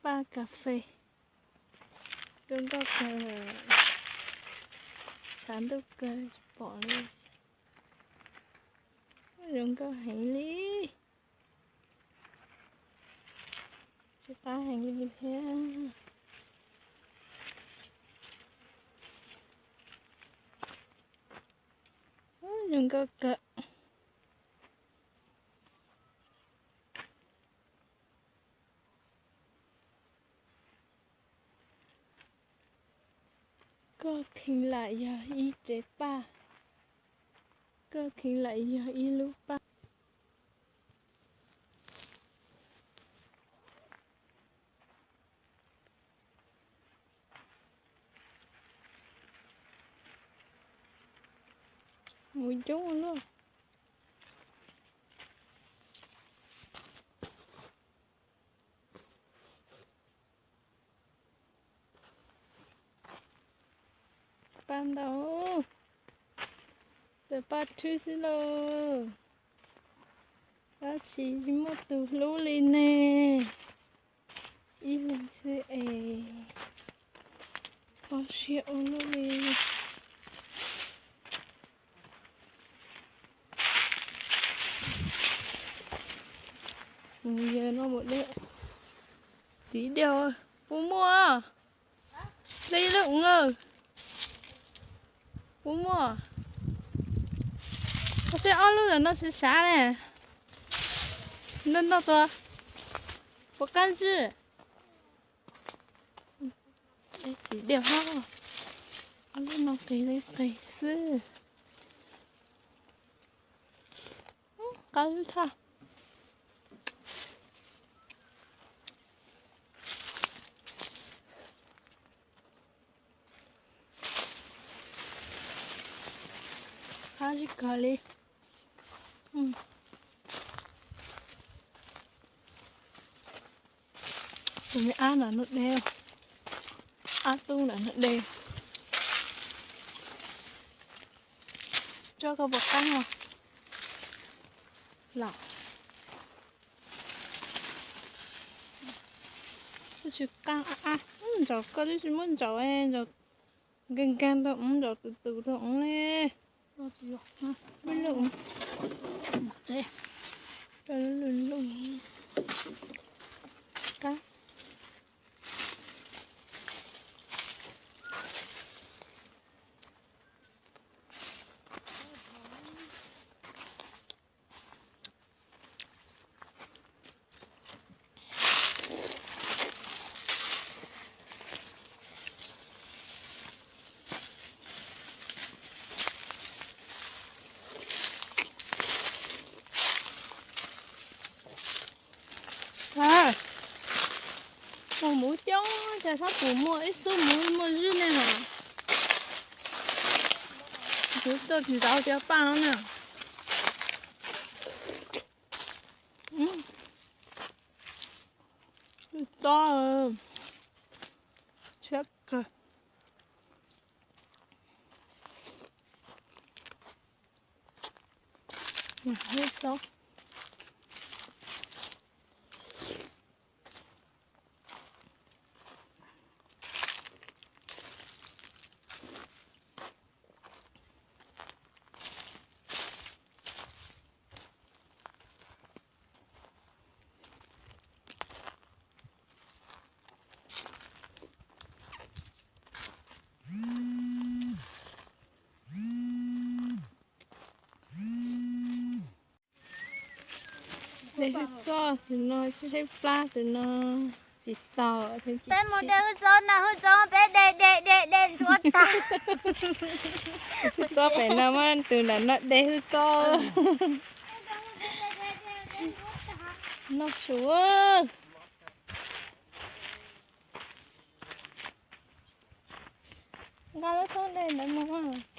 paj kas fes. Zoo nkauj kawg, tshav ntuj kawg tsis pom li. Zoo nkauj heev li. Tsw qab heev li thiab. Zoo nkauj kawg. Koj kheev lam yog ib tsev paj, koj kheev lam yog ib lub paj. Mus coob ua luaj. Paj ntau, tawm paj tshwb xwb lauj. Tab sis tsis muaj tus hlub li ne. Ib leeg xwb es kho siab ua luaj li. Mus yawg no mus deb. Txiv diaj, puas muaj? Dej ib lub, puas muaj? Koj saib ob lub ntawm no sab sab ne. Ntau ntau tus, puas qab ntswj? Dej txiv diaj hab, ob lub no qis li qis xwb. Qab tshaj. Qab tsis kawg li. Tus me ab ntawm no deb, ab tub ntawm no deb. Tso koj puas qab os? Los, twb tsis qab ab ab. Ntsaum koj twb tsis muab ntsaum, ntsaum nkeeg nkeeg tau ub, ntsaum tus tus tau ub li. Qab. Mus muv coob cas txhob pum muaj ib xub muv muaj zij ne hos. Kuv tuaj tsis tau cov paj no na. Tob, siab kawg. Hwj tob. De hwj txoj tus no, seb plab tus no tsis tau. Peb mus de hwj txoj na, hwj txoj peb de de de de ntxuav tag. Hwj txoj pem no muab tus nram no de hwj txoj. Noj su. Nqa lub txoj de ntawd mus.